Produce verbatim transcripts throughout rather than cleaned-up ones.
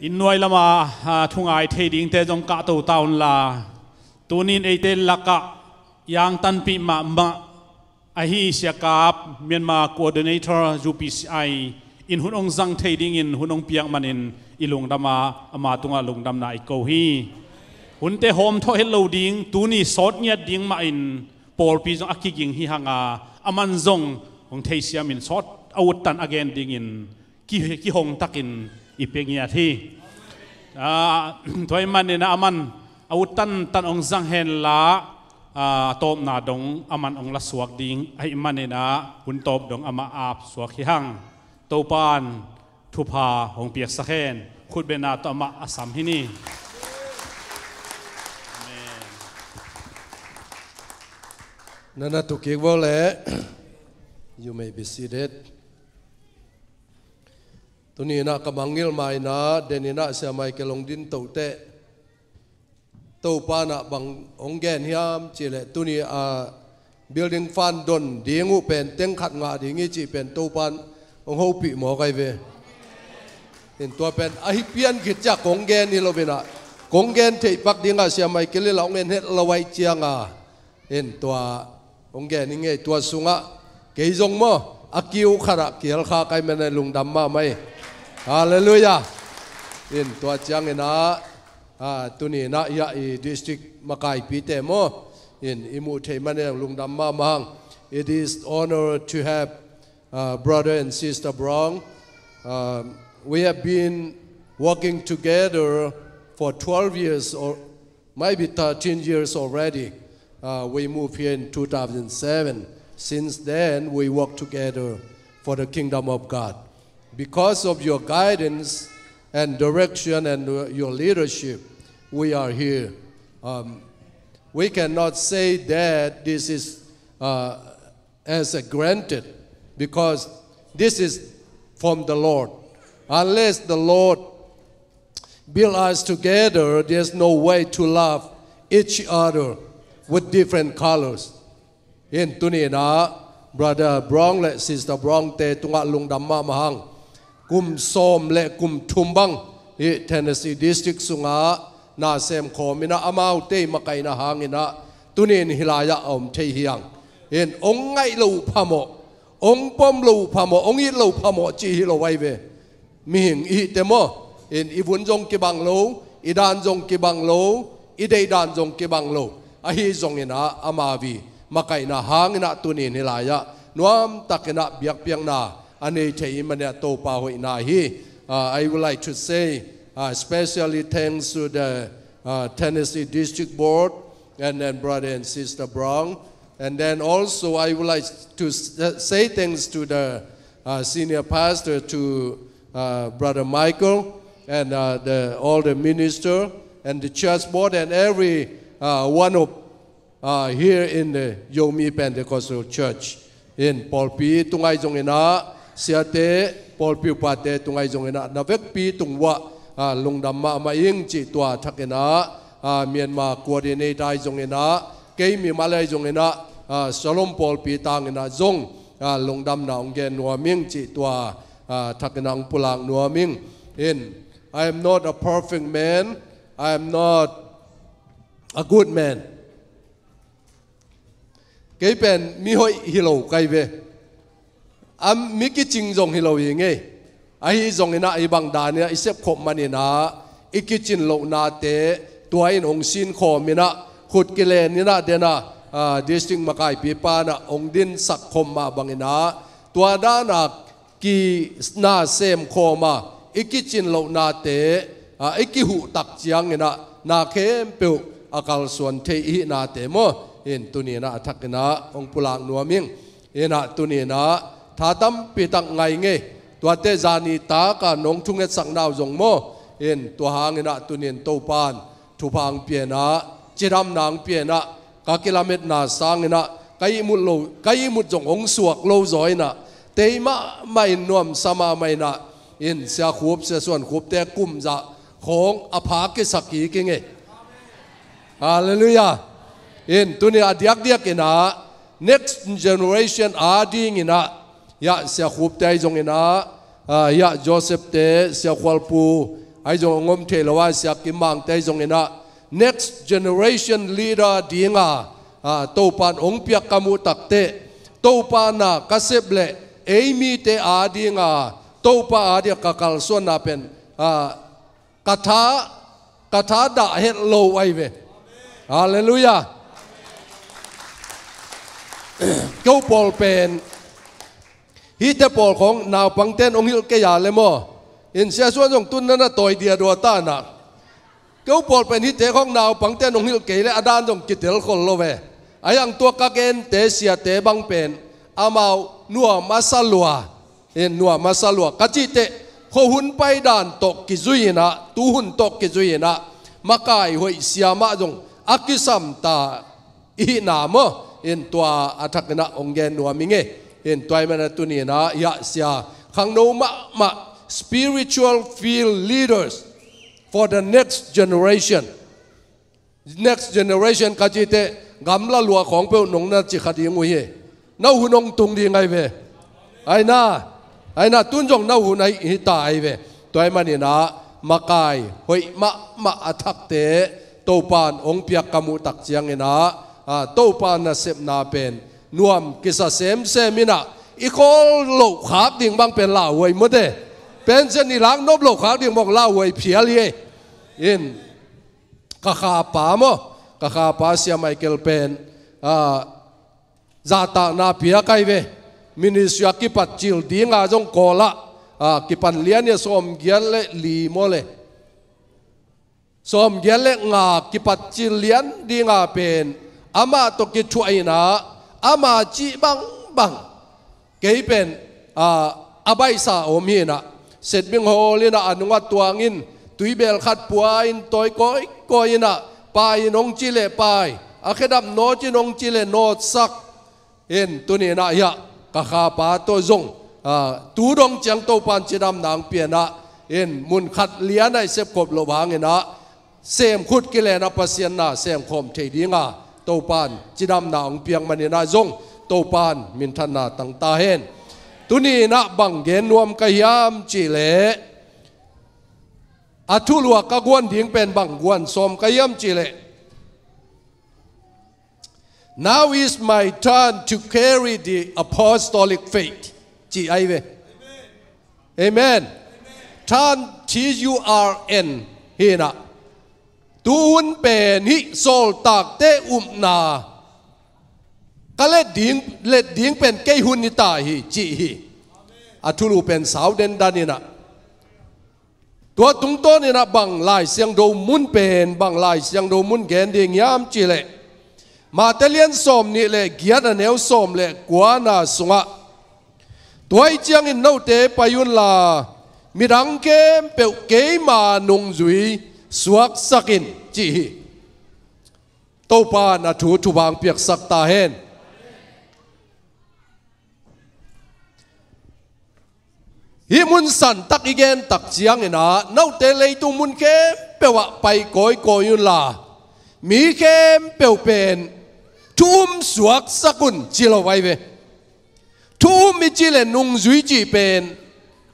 Inn nuai lama, a, thungai thei dingte zong kahto ta unla, tunin eite lakah yangtanpih mahmah ahi siakap Myanmar Coordinator U P C I in hun hong zang thei dingin hun hong piak manin i lungdama ama tungah lungdamna i ko hi. Hunte hawm thawh het lo ding, tuni sawt ngiat ding mahin pawlpi zong a kiging hi hanga, aman zong hong theisiamin sawt a uttan a gen dingin ki, kihong takin i pia ngiat hi. Ah, tua ahih manin ah aman a uttantan hong zang henla, ah, a tawpna dong aman hong lasuak ding ahih manin ah hun tawp dong amah ap suak hi hang. Topan thupha hong piaksak hen. Khutbetna tawh amah a sam hi ni. Amen. Nana tukik vawle. You may be seated. Tuni inah ka mangngilh ma inah, den inah siamai ke long din tohteh. Topa inah bang hong gen hiam cihleh tuni a building fund don ding uh pen teng khat ngah ding hi cih pen Topa in hong hopih mawk ahi ve. In tua pen ahi pian khit ciah kong gen hi lo inah, kong gen theih pak dingah siamai ke lila hong en het lo aih cianga. In tua hong gen hi ngei, tua sungah kei zong maw, a kiu khatah kial kha kai mene lungdam mahmah hi. Halleluiah. In tua cianginah, ah, tuni inah hiah i district makaipite maw, in i muh theih manin lungdam mahmah hang. It is honor to have uh, Brother and Sister Brown. Um, we have been working together for twelve years or maybe thirteen years already. Uh, we moved here in two thousand seven. Since then, we work together for the kingdom of God. Because of your guidance and direction and, uh, your leadership, we are here. Um, we cannot say that this is, uh, as a granted, because this is from the Lord. Unless the Lord build us together, there's no way to love each other with different colors. In tuni inah Brother Brown le Sister Brown te tungah lungdam mahmah hang. Kum sawm le kum thum bang hih Tennessee District sungah na sem khawm inah amaute makaihna hanginah tunin hih lai-ah a om thei hi hang. In hong ngaih loh phamawh, hong pom loh phamawh, hong it loh phamawh cih hi lo ahi ve. Mihing i hihte maw, in i vun zong kibang lo, i dan zong kibang lo, i deihdan zong kibang lo. Ahi zonginah ama vi makaihna hanginah tunin hih lai-ah nuamtakinah biakpiakna a nei thei i mania Topa hoihna hi. Uh, I would like to say, uh, especially thanks to the, uh, Tennessee District Board and then Brother and Sister Brown. And then also I would like to s-, say thanks to the, uh, senior pastor, to, uh, Brother Michael, and, uh, the, all the minister and the church board and every, uh, one of uh, here in the Yomi Pentecostal Church. In pawlpi tungai zonginah, siate, pawlpi upate tungai zonginah, na vekpi tung uah, uh, lungdam mahmah ing cih tua thakinah, uh, Myanmar coordinator ahi zonginah, kei mimal ahi zonginah, uh, Shalom pawlpi tanginah zong, uh, lungdamna hong gen nuam ing cih tua, uh, thakinah hong pulak nuam ing. In, I am not a perfect man. I am not a good man. Kei pen mi hoih hi lo kai ve. A mi kicing zong hi lo hi ngei. Ahi zonginah hih bang daninah i sepkhop maninah i kicin lohnate tua in hong sinkhawm inah khut kilen inah denah, ah, district makaipi panah hong dinsak khop mah banginah tua danah ki na semkhawm a, i kicin lohnate, a, i kihuhtak cianginah na khempeuh a kalsuan thei i hihnate maw? In tuninah a thakinah hong pulak nuam ing. Inah tuninah tha tampitak ngai ngei. Tuate zani taka nong thungetsakna uh zong maw? In tua hanginah tunin Topan thupha hong pia inah, cidamna hong pia inah, ka kilametna sanginah ka ihmut lo, ka ihmut zong hong suak lo zaw inah, tei mahmah in nuamsa mahmah inah, in Sia Khup, Sia Suan Khupte kumzah khawng a pha kisak kik ing ei. Halleluiah. In tuni a diakdiak inah next generation a dinginah, hiah Sia Khupte ahi zonginah, ah, hiah Josephte, Sia Khualpu, Ahi zong hong om thei lo a, Sia Kim Mangte ahi zongin ah next generation leader dinga, ah, Topan hong piak ka muh takteh, Topa na ka sep leh ei mite adinga Topa adia ka kalsuanna pen, ah, ka tha, ka tha dah het lo ahi ve. Halleluiah. Ko pawl pen hihte pawl khong naupangten hong hilh kei a le maw? In Sia Suan zong tunna na tawi diadua ta na. Ko pawl pen hihte khong naupangten hong hilh kei le a dan zong kitel khol lo ve. A yang tua ka gente siate bang pen amau nuam a sa lua. In nuam a sa lua ka cihteh, khuahun paidan tawh kizui inah, tuhun tawh kizui inah, makai hoih sia mah zong a kisam ta i hihna maw? In tua a thak inah hong gen nuam i ngei. In tua ahih manin ah tuni inah hiah sia khangno mahmah spiritual field leaders for the next generation. Next generation ka cihteh gamla lua khawng peuh nong na ci kha ding uh hi. No hun hong tung ding ahi ve. Aina, aina tun zong no hun ahi hi ta ahi ve. Tua ahih manin ah makai hoih mahmah a thakte Topan hong piak ka muh tak ciangin ah, ah, Topa nasepna pen nuam kisa semsem inah i khawl loh khak ding bang pen lauhuai mawte. Pension i lak nop loh khak ding bang lauhuai phial hi. In ka khapa maw, ka khapa Sia Michael pen, ah, zahtakna piak ahi ve. Ministry a kipat cil dinga zong kawl ah, ah, kipan lian hi a, sawmgiat le li maw le, sawmgiat le nga kipat cil lian dinga pen amah tawh kithuah inah, ama cih bangbang kei pen, ah, a baihsa om hi inah, Setbing Hall inah a nungah tuangin tuibel khat pua in tawi kawikawi inah, pai in hong cih leh pai, a khedap nawt in hong cih leh nawtsak. In tuni inah hiah ka khapa tawh zong, ah, tu dong ciang Topan cidamna hong pia inah, in mun khat lian ah i sepkhop loh hang inah, semkhut kilen a Pasian na semkhawm thei dinga Topan cidamna hong piak manin ah zong Topan minthanna tang ta hen. Tuni inah bang gen nuam ka hiam cih leh, a thulu a ka guan ding pen bang guan sawm ka hiam cih leh, "Now is my turn to carry the apostolic faith," ci ahi ve. Amen. Turn, T U R N, hi inah. Tu hun pen hih sawltakte upna ka let ding, let ding pen kei hun hi ta hi, cih hi. A thulu pen sau dendan inah. Tua tungtawn inah bang Lai Siangtho mun pen, bang Lai Siangtho mun gen ding hiam cih leh, Mate lian sawmnih le giat a neu sawm le kuana sungah, "Tua ahih ciangin note pai unla, midang khempeuh keima nungzui suaksak in," cih hi. Topan a thu thupha hong piaksak ta hen. Hih mun santak i gen tak ciangin ah, note leitung mun khempeuh ah pai kawikawi unla, mi khempeuh pen thu um suaksak un, ci lo ahi ve. Thu um i cih leh nungzui cih pen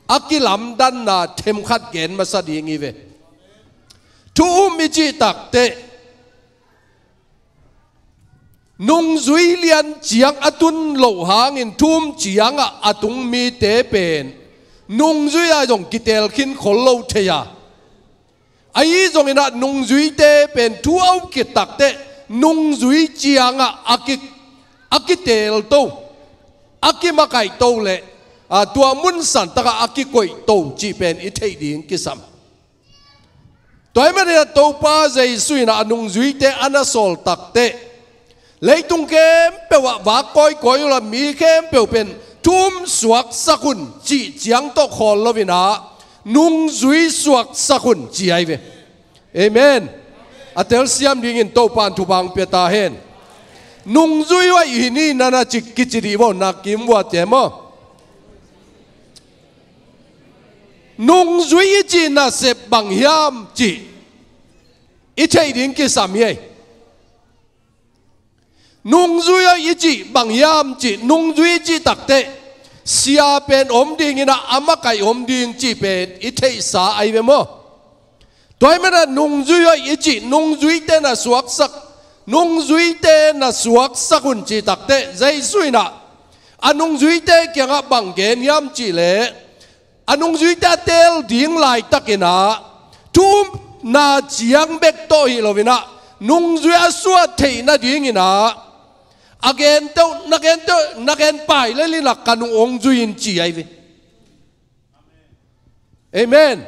a kilamdanna themkhat gen masa ding hi ve. Thu um i cih takteh, nungzui lian ciang a tun loh hangin thu um ciangah a tung mite pen nungzui ah zong kiteel khin khol lo thei a, ahi zongin ah nungzuite pen thu a um khit takteh nungzui ciangah a ki, a kiteel to, a kimakaih to le, a, tua mun santakah a kikoih to cih pen i theih ding kisam. Tua ahih manin ah Topa Jesu in ah a nungzuite a na sawl takteh, leitung khempeuh ah vak kawikawi unla mi khempeuh pen thu um suaksak un cih ciang tawh khawl lo in ah, nungzui suaksak un ci ahi ve. Amen. A telsiam dingin Topan thupha hong pia ta hen. Nungzui uh ahi hi ni nana cik kici dih vo, nak kim vua te maw. Nungzui i cih nasep bang hiam cih i theih ding kisam hi. Nungzui i cih bang hiam cih, nungzui i cih takteh sia pen om dingin ah a makaih om ding cih pen i theihsa ahi ve maw. Tua ahih manin ah nungzui hoih i cih, nungzuite na suaksak, nungzuite na suaksak un cih takteh Jesu in ah a nungzuite kiangah bang gen hiam cih leh, a nungzuite a teel ding laitakin ah thu upna ciang bek tawh hi loin ah nungzui a suah theih nadingin ah a gente uh, na gente uh, na gen pai lel in ah ka nung hong zui in ci ahi ve. Amen.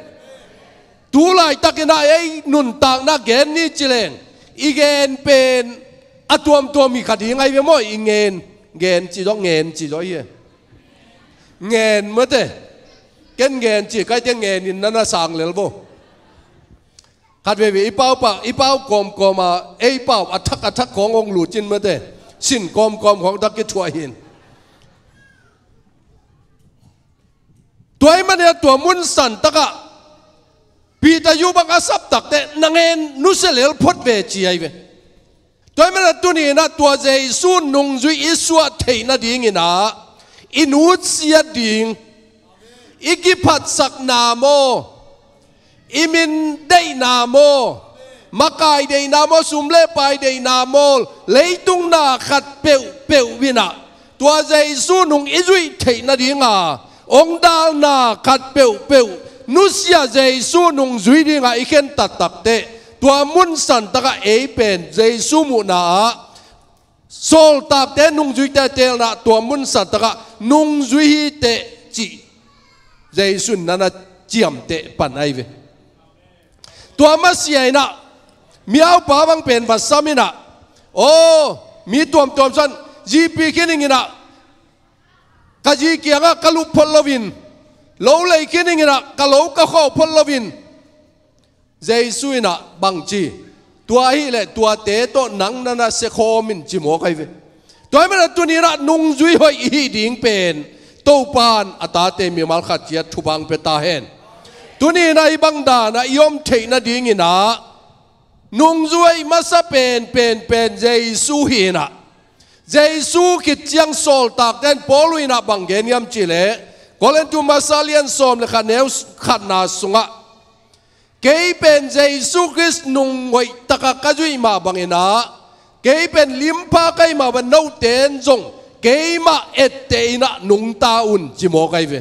Tu laitakin ah ei nuntakna gen ni ci leng i gen pen a tuamtuam hi kha ding ahi ve maw? I ngen, ngen ci zaw, ngen ci zaw hi e. Ngen mate. Ken ngen ci, kaite ngen in na na sang lel vo. Khat veivei i pau pah, i pau kawmkawm a, ei pau a thak a thak khawng hong lut cin mate. Sin kawmkawm khawng tak kithuah hin. Tua ahih manin ah tua mun santakah Peter yu bang a sap takteh na ngen nusia lel phot ve ci ahi ve. Tua ahih manin ah tuni in ah tua Jesu nungzui i suah theih nadingin ah i nutsiat ding, i kiphatsakna maw, i min deihna maw, makai deihna maw, sum le pai deihna maw, leitung na khat peuhpeuh in ah tua Jesu nung i zuih theih nadinga hong dalna khat peuhpeuh nusia Jesu nung zui dinga i khentat takteh tua mun santakah ei pen Jesu muhna ah sawltakte nungzuite a teelna tua mun santakah nungzui hi teh cih Jesu in na na ciamteh pan ahi ve. Tua masiah in ah miaupa bang pen va sam in ah, aw, mi tuamtuam san zipi khin ing in ah ka zi kiangah ka lup phot loin, lo lei khin ing in ah ka lo ka khawh phot loin, Jesu in ah bang ci, tua ahih leh tuate tawh nang na na siakhawm in ci mawk ahi ve. Tua ahih manin ah tuni in ah nungzui hoih i hih ding pen Topa in a tate mimal khat ciat thupha hong pia ta hen. Tuni in ah hih bang dan ah i om theih nadingin ah nungzui hoih masa pen pen pen Jesu hi in ah, Jesu khit ciang sawltakte in Paul in ah bang gen hiam cih leh Korintu masa lian sawm le khat neu khatna sungah, kei pen Jesu Khrist nung hoih takah ka zuih mah bangin ah, kei pen limpha ka hih mah bangin note in zong keimah etteh in ah nungta un ci mawk ahi ve.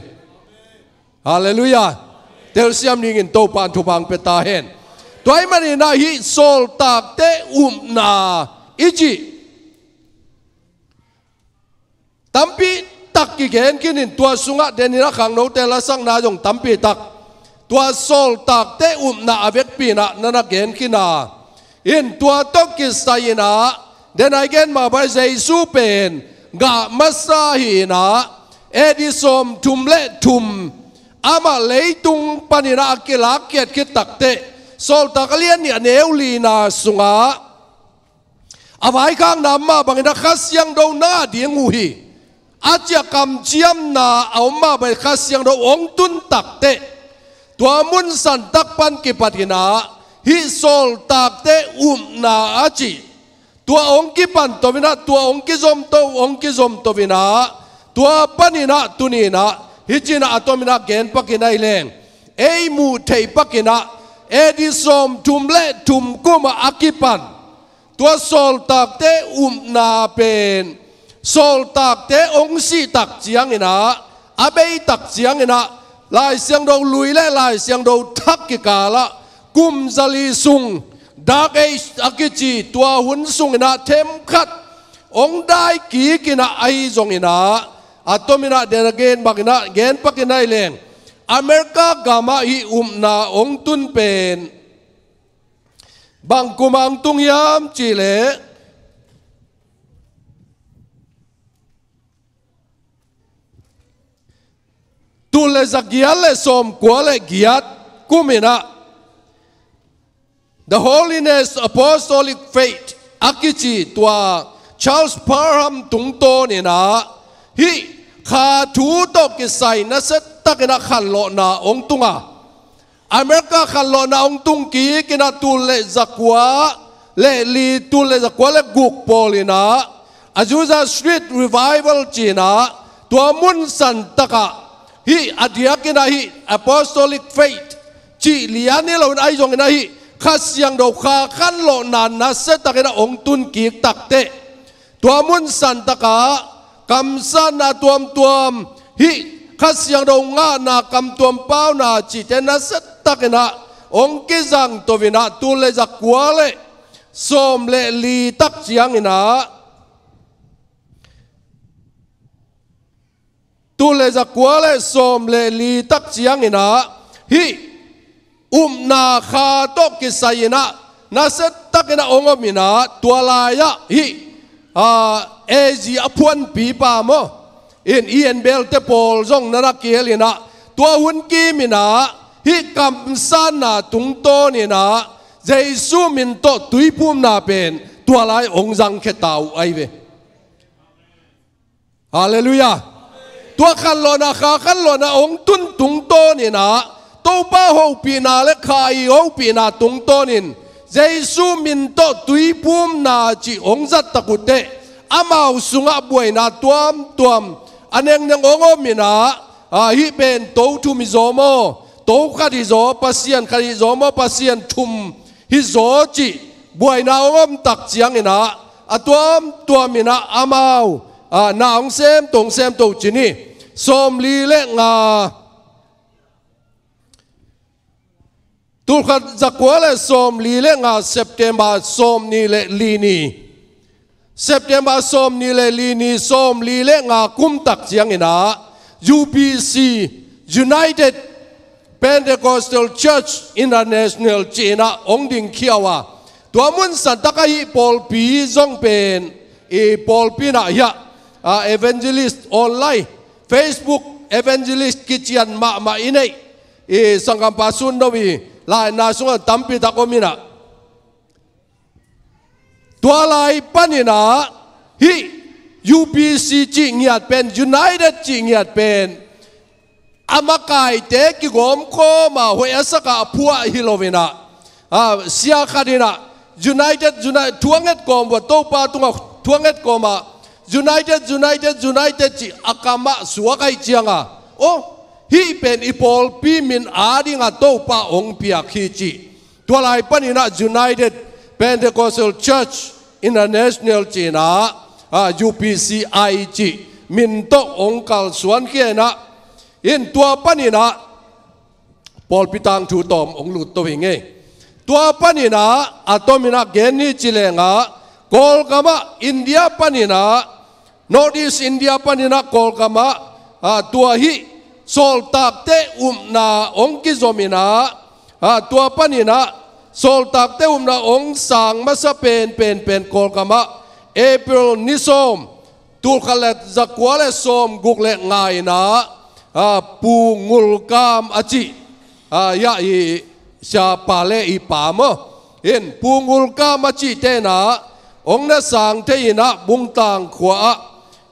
Halleluiah. Telsiam dingin Topa in thupha hong pia ta hen. Tua ahih manin ah hih sawltakte upna i cih tampi tak kigen khin in, tua sungah den in ah khangnote lasakna zong tampi tak, tua sawltakte upna a vekpi in ah na na gen khin a, in tua tawh kisai in ah den a i gen mah bang Jesu pen gah masa hi in ah, A D sawmthum le thum amah leitung panin ah a kilakkhiat khit takteh Sawltak a lian nih a neu lina sungah a vaikhakna mah bangin ah Kha Siangtho na ngah ding uh hi, a ci a kamciamna a om mah bangin Kha Siangtho hong tun takteh tua mun santak pan kipat in ah hih sawltakte upna a cih tua hong kipan to in ah, tua hong kizom to, hong kizom to in ah, tua panin ah tuni in ah hih ci in ah a tomin ah gen pakin ahi leng, ei muh theih pakin ah A D sawmthum le thum kum ah a kipan tua sawltakte upna pen sawltakte hong sih tak ciangin ah, a bei tak ciangin ah, Lai Siangtho Lui le Lai Siangtho Thak kikalah kum zali sung, Dark Age a kici tua hun sungin ah themkhat hong dai kik in ah, ahi zongin ah a tomin ah den a gen pakin ah, gen pakin ahi leng, America gamah hih upna hong tun pen bang kum ah hong tung hiam cih leh tul le za giat le sawmkua le giat kum in ah The Holiness Apostolic Faith a kici tua Charles Parham tungtawn in ah hih kha thu tawh kisai nasia takin ah khanlawhna hong tung a, America khanlawhna hong tung kik in ah tul le za kua le li, tul le za kua le guk pawl in ah Azusa Street Revival ci in ah tua mun santakah hih a diakin ah hih Apostolic Faith cih lian hi loin ahi zongin ahi Kha Siangtho kha khanlawhna nasia takin a hong tun kik takteh, tua mun santakah kamsanna tuamtuam, hih Kha Siangtho ngahna, kamtuam pauna cihte nasia takin ah hong kizang to in ah, tul le zakua le sawm le li tak ciangin ah, tul le zakua le sawm le li tak ciangin ah, hih upna kha tawh kisai in ah nasia takin ah hong om in ah, tua lai-ah hih, ah, A Z a phuanpipa maw, in, i en belte pawl zong na na kihel in ah, tua hun kim in ah hih kamsanna tungtawn in ah Jesu min tawh tuiphumna pen tua lai hong zangkhia ta uh ahi ve. Halleluiah. Tua khanlawhna, kha khanlawhna hong tun tungtawn in ah, Topa hopihna le kha i hopihna tungtawnin Jesu min tawh tuiphumna cih hong zat tak uh teh, amau sungah buaina tuamtuam a nengneng hong om in ah, ah, hih pen to thum hi zaw maw, to khat hi zaw, Pasian khat hi zaw maw, Pasian thum hi zaw cih buaina hong om tak ciangin ah, a tuamtuam in ah amau, ah, na hong sem to, hong sem to ci ni. Sawmli le nga, tul khat zakua le sawmli le nga, September sawmnih le li ni, September sawmnih le li ni, sawmli le nga kum tak ciangin ah, U P C, United Pentecostal Church International ci in ah hong dingkhia uh a, tua mun santak ah hih pawlpi zong pen, i pawlpi in ah hiah, ah, evangelist online, Facebook evangelist kician mahmah i neih, i sanggampa Sun No i laina sungah tampi tak om in ah, tua lai panin ah hih U P C cih ngiat pen, United cih ngiat pen, a makaite kigawmkhawm a hoih a sak a phuah hi lo in ah, ah, sia khat in ah United, United, thu a nget kawm uh a, Topa tungah thu a nget kawm a, United, United, United cih a kam ah suak ahih ciangin, aw, hih pen i pawlpi min a dingin Topa hong piak hi cih. Tua lai panin ah United Pentecostal Church International ci in ah, ah, U P C I cih min tawh hong kalsuan khia in ah, in tua panin ah pawlpi tangthu tawm hong lut to hi ing ei. Tua panin ah a tom in ah gen ni ci leng ah, Kawlgam ah, India panin ah, North East India panin ah Kawlgam ah, ah, tua hih sawltakte upna hong kizom in ah, ah, tua panin ah sawltakte upna hong sang masa pen, pen, pen Kawlgam ah April ni sawm, tul khat le zakua le sawmguk le nga in ah, ah, Pu Ngul Kam a cih, ah, hiah i siapa le i pa maw, in, Pu Ngul Kam a cihte in ah hong na sang thei in ah, Bungtang khua ah,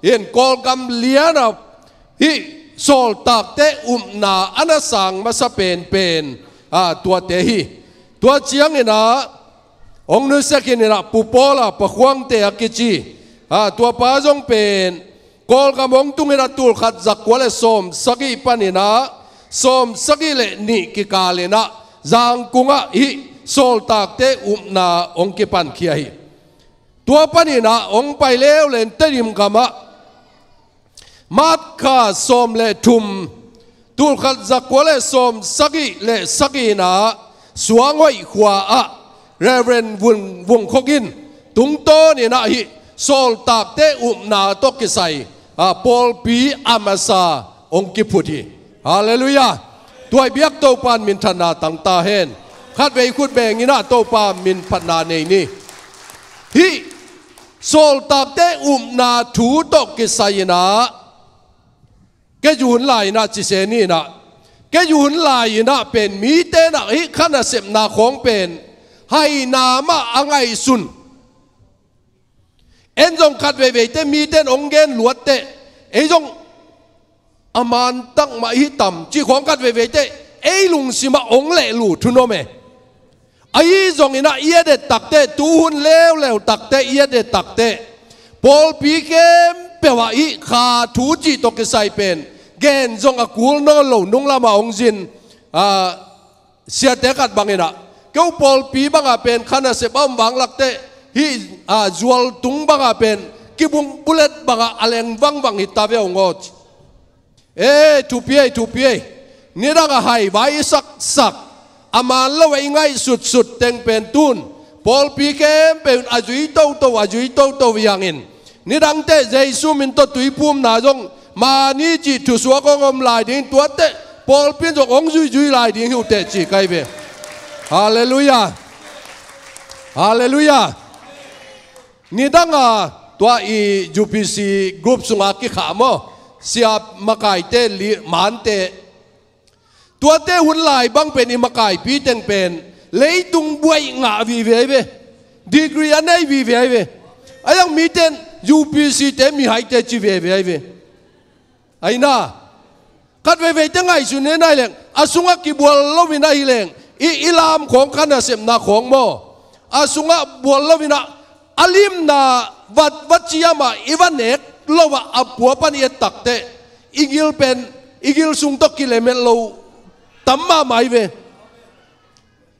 in, Kawlgam lian ah hih sawltakte upna a na sang masa pen, pen, ah, tuate hi. Tua ciangin ah hong nusia khin in ah Pu Paula Pa Khuangte a kici, ah, tua pa zong pen Kawlgam hong tung in ah tul khat zakua le sawmsagih panin ah sawmsagih le nih kikal in ah Zangkung ah hih sawltakte upna hong kipankhia hi. Tua panin ah hong pai leuleu in Tedim gam ah March kha sawm le thum, tul khat zakua le sawmsagih le sagih in ah Suanghoih khua ah Reverend Vung, Vung Khok in tungtawn in ah hih sawltakte upna tawh kisai, ah, pawlpi a masa hong kiphut hi. Halleluiah. Tua i biak Topa in minthanna tang ta hen. Khatvei khut beng in ah Topa min phatna nei ni. Hih sawltakte upna thu tawh kisai in ah, kei zun lai in ah ci se ni in ah, kei zun lai in ah pen mite in ah hih kha nasepna khawng pen haina mah a ngaihsun. En zong khat veiveite mite in hong gen luat teh, ei zong a mantak mah hi tam cih khawng khat veiveite ei lungsim ah hong lehluh thu nuam e. Ahi zongin ah i et et takteh, tuhun leuleu takteh i et et takteh, pawlpi khempeuh ah hih kha thu cih tawh kisai pen gen zong a kul nawn lo, nunglam ah hong zin, ah, siate khat bangin ah, keu pawlpi bangah pen kha nasep a om vanglak teh, hih, a, zual tung bangah pen kibung bullet bangah a leng vangvang hi ta ve ung aw ci. Ei, thupi ei, thupi ei. Nidang a hai vai i saksak, a man lo a i ngaihsutsut teng pen tun pawlpi khempeuh in a zui toto, a zui toto hi hangin, nidang teh Jesu min tawh tuiphumna zong mani cih thusuak hong om lai ding, tua teh pawlpi in zong hong zuizui lai ding hi uh teh ci ka hi ve. Halleluiah. Halleluiah. Nidang a tua i U P C group sungah kikhah maw, sia makaite li, mante, tuate hun lai bang pen i makaipi teng pen leitung buai ngah vive hi ve. Degree a nei vive hi ve. A iang miten U P C te mihaite ci veve hi ve. Aina, khat veivei te ngaihsun in ahi leng, a sungah kibual loin ahi leng, i, i lam khawng kha nasepna khawng maw, a sungah bual loin ah, a limna vat, vat ciamah i va nek lo ah a pua pan i et tak teh, i gil pen, i gil sung tawh kilemet lo tam mahmah hi ve.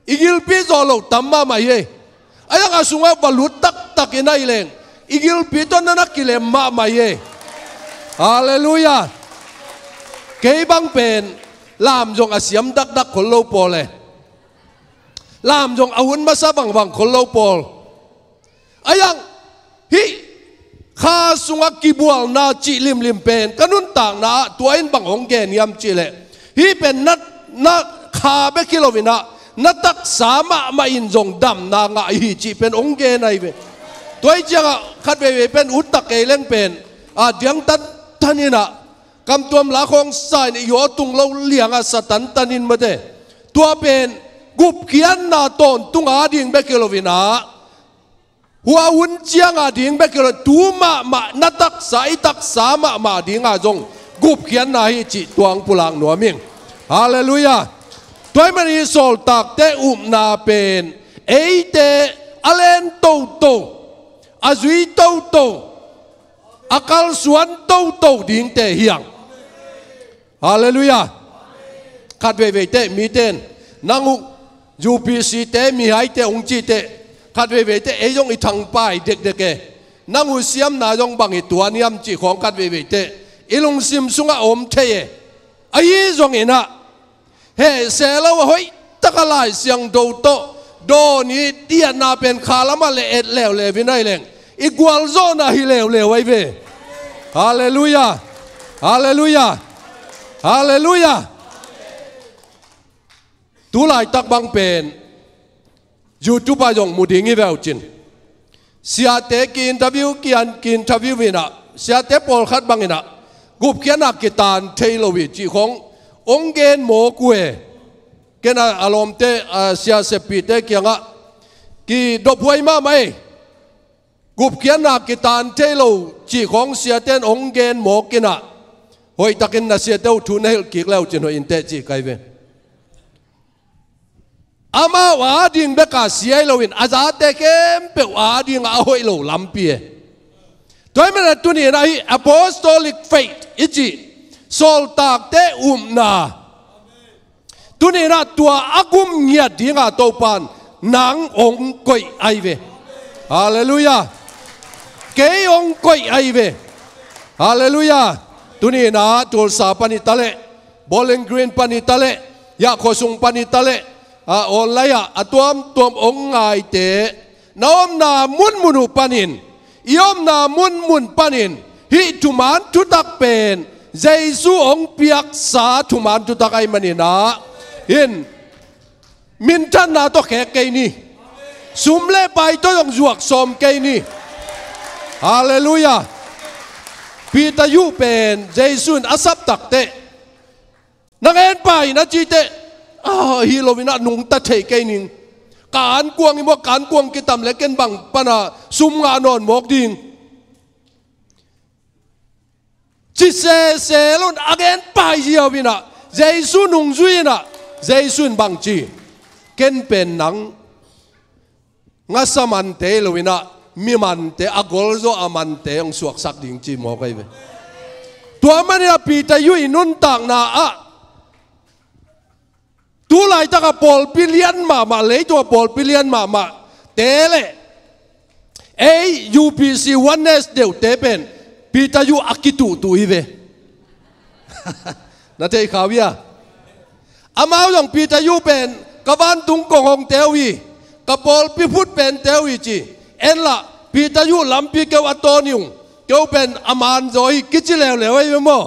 I gilpi zawh loh tam mahmah hi ei. A iang a sungah va lut taktak in ahi leng, i gilpi tawh na na kilem mahmah hi ei. Halleluiah. Kei bang pen lam zong a siam dakdak khol lo pawl e. Lam zong a hun masa vangvang khol lo pawl. A iang hih kha sungah kibualna cih limlim pen ka nuntakna ah tua in bang hong gen hiam cih leh, hih pen na, na kha bek hi loin ah, na taksa mahmah in zong damna ngah hi cih pen hong gen ahi ve. Tua hi ciangah khat veivei pen ut tak kei leng pen, a, diang tantan in ah, kamtuam la khawng sa in i aw tung lo liangah sa tantan in mate. Tua pen gupkhiatna tawntung a ding bek hi loin ah, hua hun ciang a ding bek hi lo, tu mahmah na taksa, i taksa mahmah ding a zong gupkhiatna hi cih tua hong pulak nuam ing. Halleluiah. Tua ahih manin sawltakte upna pen eite a len toto, a zui toto, a kalsuan toto dingte hi hang. Halleluiah. Khat veivei teh miten, nang uh U P C te mihaite hong ci teh, khat veivei teh ei zong i thangpai dekdek e. Nang uh siamna zong bang hi tuan hiam cih khawng khat veivei teh i lungsim sungah a om thei e. Ahi zongin ah, heh se lo a hoih taka Lai Siangtho tawh dawn i diatna pen kha lamah le et leuleu in ahi leng, i gualzawhna hi leuleu ahi ve. Halleluiah. Halleluiah. Halleluiah. Tu laitak bang pen YouTube ah zong mu ding hi ve uh cin. Siate ki-interview, ki-an, ki-interview in ah, siate pawlkhat bangin ah, gupkhiatna kitan thei lo hi cih khawng hong gen mawk uh e. Ken a, a lawmte, a, sia seppihte kiangah kidophuai mahmah e. Gupkhiatna kitan thei lo cih khawng siate in hong gen mawk in ah, hoihtakin na siate uh thu na hilh kik le uh cin hoih in teh ci ka hi ve. Amau a ding bek a sia hi loin a zate khempeuh a ding a hoih lo lampi e. Tua ahih manin tuni in ah hih apostolic faith i cih sawltakte upna, tuni in ah tua a gum ngiat ding a Topa'n nang hong koih ahi ve. Halleluiah. Kei hong koih ahi ve. Halleluiah. Tuni in ah Tulsa pan hi ta leh, Bowling Green pan hi ta leh, ya khuasung pan hi ta leh, a online ah a tuamtuam hong ngaite, na omna munmun uh panin, i omna munmun panin hih thuman thutak pen Jesu hong piaksa thuman thutak ahih manin ah, in minthanna tawh khek kei ni. Sum le pai tawh zong zuak sawm kei ni. Halleluiah. Peter yu pen Jesu in a sap tak teh, nang en pai na ci teh, a, hi loin ah nungta thei kei ning. Ka ankuang hi maw, ka ankuang kitam le ken bang pana sum ngah nawn mawk ding, ci sese loin a gen pai ziau in ah, Jesu nungzui in ah, Jesu in bang ci, ken pen nang ngasa mante hi loin ah, mi mante, a golzaw a mante hong suaksak ding ci mawk ahi ve. Tua manin ah Peter yu i nuntakna ah Tu laitak a pawlpi lian mahmah, leitung a pawlpi lian mahmah te le ei U P C Oneness deuhte pen Peter Yu a kituhtuh hi ve. Na thei kha uh hia? Amau zong Peter Yu pen ka vantung kong hong teu hi, ka pawlpi phut pen teu hi ci. En lah, Peter Yu lampi keu a tawn hi ung, keu pen a man zaw hi kici leuleu ahi ve maw?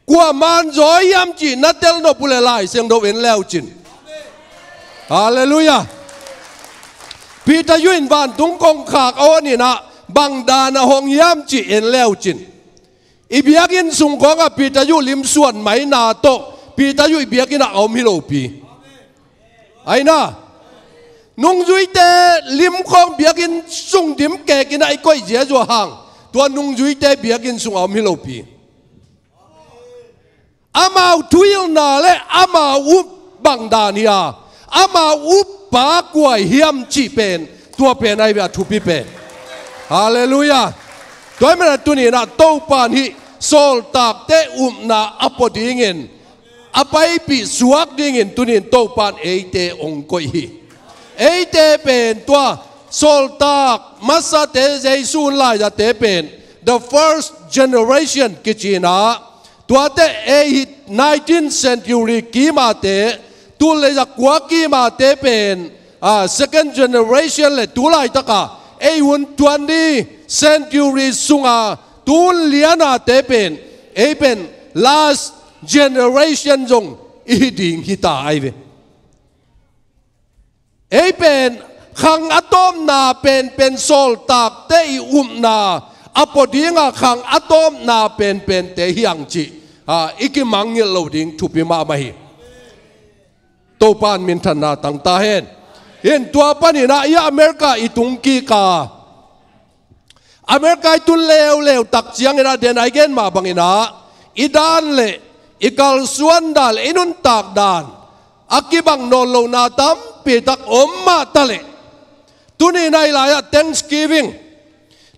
Kua man zaw hiam cih na tel nop uh leh Lai Siangtho en leu cin. Halleluiah. Peter Yu in vantung kongkhak a hawnin ah bang dan a hong hiam cih en leu cin. I biakinn sung khawngah Peter Yu lim suan maina tawh Peter Yu i biakinn ah a om hi lopi. Aina, nungzuite lim khawng biakinn sung dim kekin ah i koih ziazua hang, tua nungzuite biakinn sung a om hi lopi. Amau thuhilhna le amau up bang dan hi a, amau uppa kua hiam cih pen, tua pen ahi ve a thupi pen. Halleluiah. Tua ahih manin ah tuni-in ah Topan hih sawltakte upna a pua dingin, a paipih suak dingin tuni-in Topan eite hong koih hi. Eite pen tua sawltak masate, Jesu hun laizate pen the first generation kici-in ah, tuate ei hih nineteenth century kimate, tul le za kua kimate pen, ah, second generation le tu laitaka ei hun twenty century sunga tun lianate pen, ei pen last generation zong i hi ding hi ta ahi ve. Ei pen khang a tawpna penpen sawltakte i upna a pua dinga khang a tawpna penpente hi ang cih, ah, i kimangngilh loh ding thupi mahmah hi. Topan minthanna tang ta hen. Hih tua panin ah i America i tung kik a, America i tun leuleu tak ciangin ah, den a i gen mah bangin ah, i dan le i kalsuan dan le i nuntak dan a kibang nawn lohna tampi tak om mah ta leh, tuni-in ah i lai-ah Thanksgiving,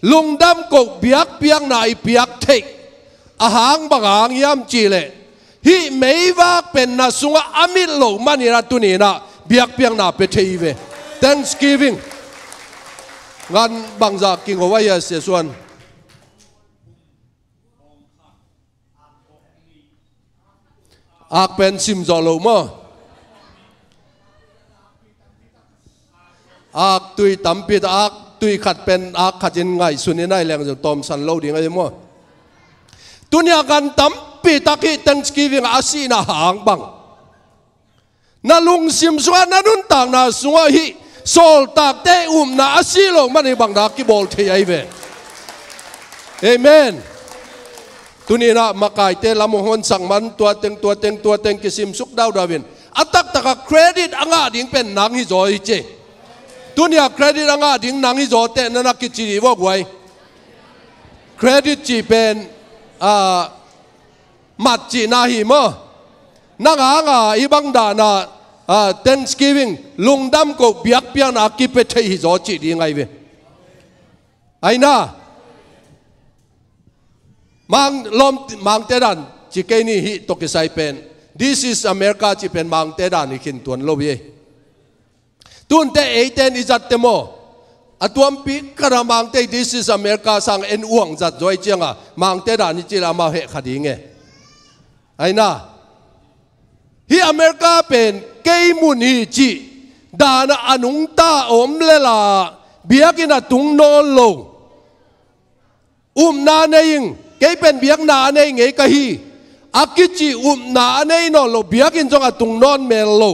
lungdam koh biakpiakna i piak theih a hang bang hang hiam cih leh, hih meivak pen na sungah a mit loh manin ah tuni-in ah biakpiakna pia thei hi ve. Thanksgiving. Ngan bangzah kingo a hia, Sia Suan? Ak pen sim zawh loh maw? Ak tui tampi tak, ak tui khat pen ak khat in ngaihsun in a hi leng zong tawmsan lo ding ahi maw? Tuni-a gan tampi tak hih Thanksgiving ah a sihna hang bang, na lungsim sungah, na nuntakna sungah hih sawltakte upna a sih loh manin bangdah kibawl thei ahi ve. Amen. Tuni-in ah makaite lam hong honsak man, tua teng, tua teng, tua teng kisim suk daudau in, a taktak a credit a ngah ding pen nang hi zaw hi ci. Tuni-a credit a ngah ding nang hi zaw teh na na kici dih vua guai. Credit cih pen, ah, mat cihna hi maw? Nang hanga hih bang dana, ah, Thanksgiving, lungdam koh biakpiakna a kipia thei hi zaw cih ding ahi ve. Aina, Mang, lawm, Mangte dan ci kei ni, hih tawh kisai pen, "This is America" cih pen Mangte dan hi khin tuan lo hi. Tunte eite in i zatte maw? A tuampi khat a Mangte "This is America" sang en uang zat zaw ahih cianga Mangte dan hi cih leh amau heh kha ding e. Aina, hih America pen kei mun hi cih dana a nungta a om lel a, biakinn a tung nawn lo, upna nei ing, kei pen biakna a nei ngei ka hi, a kici upna a nei nawn lo, biakinn zong a tung nawn mel lo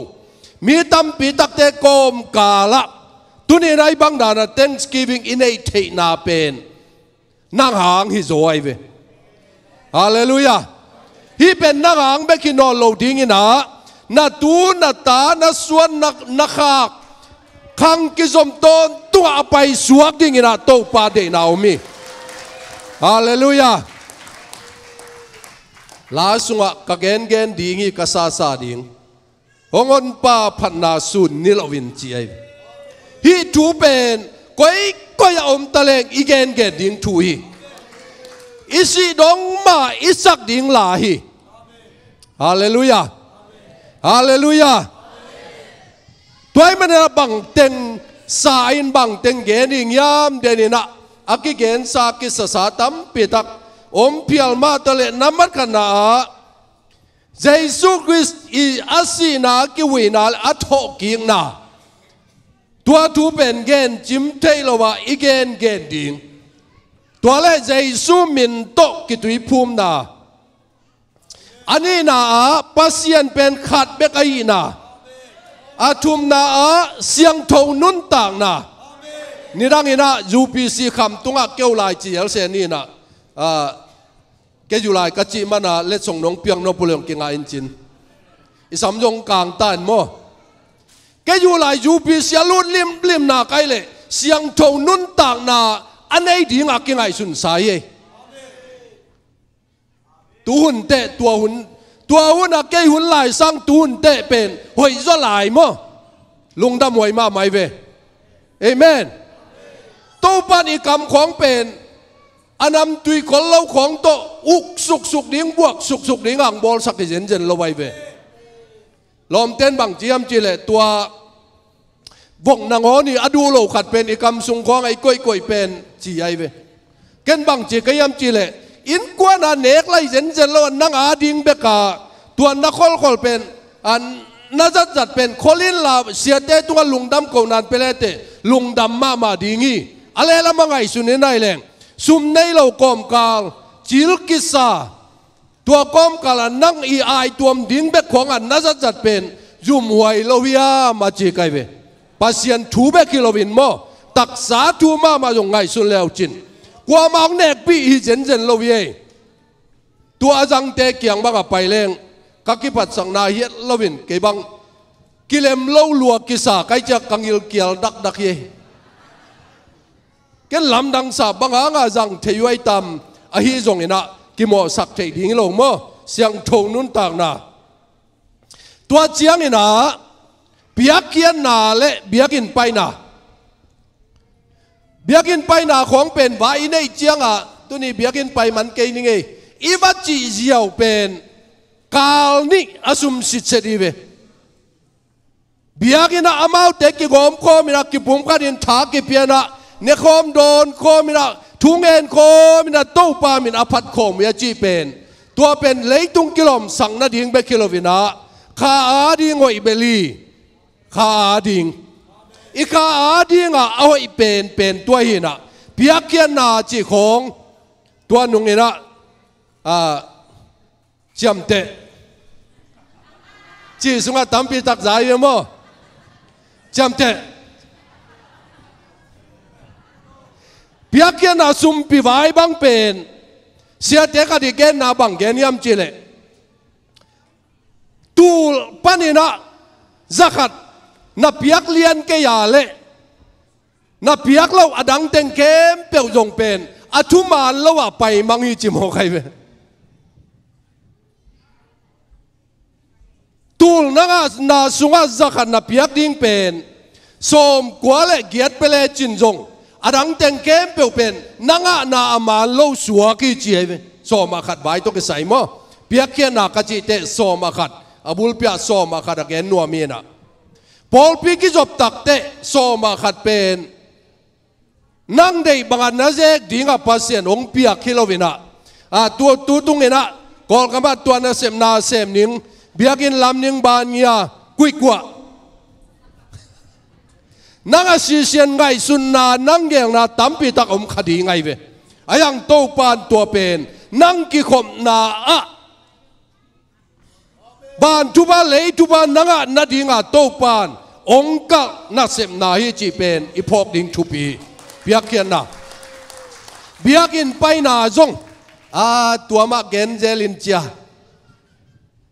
mi tampi takte kawmkalah tuni-in ah hih bang dana Thanksgiving i neih theihna pen nang hang hi zaw ahi ve. Halleluiah. Hih pen nang hang bek hi nawn lo dingin ah, na tu, na ta, na suan, na, na khak, khang kizom tawntungah a paisuak dingin ah Topa deihna om hi. Halleluiah. La sungah ka gengen ding hi, ka sasa ding. Hong honpa phatna sun ni loin ci ahi. Hih thu pen koikoi a om taleng i gengen ding thu hi. I sih dong mah i sak ding la hi. Halleluiah. Halleluiah. Tua ahih manin ah bangteng sa in bangteng gen ding hiam, den in ah a kigensa kisasa tampi tak om phial mah ta leh, nambat khatna ah Jesu Khrist i a sihna, a kihuina le a thawhkikna, tua thu pen gencim theih lo ah i gengen ding. Tua le Jesu min tawh kituiphumna. A nihna ah Pasian pen khat bek ahihna. A thumna ah siangtho nuntakna. Nidang in ah U P C kham tungah keu lai ci el se, nihna ah kei uh lai ka cih man ah letsong nong piak nop uh leng kingah in cin. I sam zong kang ta in maw. Kei uh lai U P C a lut limlim nak ai leh siangtho nuntakna a nei ding a kingaihsun sa hi. Tu hun teh tua hun, tua hun a kei hun lai sang tu hun teh pen hoih zaw lai maw. Lungdam huai mahmah hi ve. Amen. Topan i kam khawng pen a namtui khol lo khawng tawh uk suksuk ding, buak suksuk ding ang bawlsak hi zenzen lo ahi ve. Lawmten bang ci hiam cih leh tua vok nangawn i a duh lo khat pen i kam sung khawng a i koihkoih pen ci ahi ve. Ken bang ci ka hiam cih leh innkuan a nek lai zenzen lo a nang a ding bek a tua na kholkhol pen, a na zatzat pen khol inla siate tungah lungdam ko nan pia le teh lungdam mahmah ding hi. A lehlam a ngaihsun in ahi leng sum nei lo kawmkal, cil kisa, tua kawmkal a nang i aituam ding bek khawng a na zatzat pen zumhuai lo hiam a ci ka hi ve. Pasian thu bek hi lo in maw, taksa thu mahmah zong ngaihsun le uh cin kuamah hong nekpih hi zenzen lo hi ei. Tua a zangte kiang bang a pai leng ka kiphatsakna hiat lo in kei bang kilem lo lua kisa ka hih ciang ka ngilkial dakdak hi ei. Ken lamdang sa bang hang a zang thei uh ahi tam, ahi zongin ah kimawhsak theih ding hi lo maw. Siangtho nuntakna. Tua ciangin ah piakkhiatna le biakinn paina. Biakinn paina khawng pen va i neih ciangah tuni biakinn pai man kei ning ei, i va cih ziau pen kal nih a sum sitset hi ve. Biakinn ah amaute kigawm khawm in ah kipumkhat in tha kipia in ah nekhawm dawn khawm in ah thungen khawm in ah Topa min a phat khawm uh hi a cih pen, tua pen leitung kilawmsak nading bek hi lo in ah kha a ding hoih bel hi. Kha a ding, i kha a dingah a hoih penpen tua hi in ah piakkhiatna cih khawng tua nung in ah, a, ciamteh. Cih sungah tampi tak za hi ve maw. Ciamteh. Piakkhiatna sumpi vai bang pen siate khat i genna bang gen hiam cih leh, tul panin ah zakhat na piak lian kei a leh na piak loh a dang teng khempeuh zong pen a thuman lo ah pai mang hi ci mawk ahi ve. Tul na ngahna sungah zakhat na piak ding pen sawmkua le giat pia lecin zong a dang teng khempeuh pen na ngahna a man lo suak hi ci ahi ve. Sawm ah khat vai tawh kisai maw. Piakkhiatna ka cih teh sawm ah khat, a bulpi ah sawm ah khat a gen nuam hi in ah. Pawlpi kizop tak teh sawm ah khat pen nang deih bangah na zek dingah Pasian hong piak hi lo in ah, a, tu, tu tung in ah Kawlgam ah tua nasepna sem ning, biakinn lam ning, ban ngia, kuihkuah. Nang a sisian ngaihsutna, nang gelna tampi tak om kha ding ahi ve. A hiang Topan tua pen nang kikhopna ah Van thupha, lei thupha na ngah nadinga Topan hong kalh nasepna hi cih pen i phawk ding thupi hi. Piakkhiatna. Biakinn paina zong, a, tua mah genzel in cia.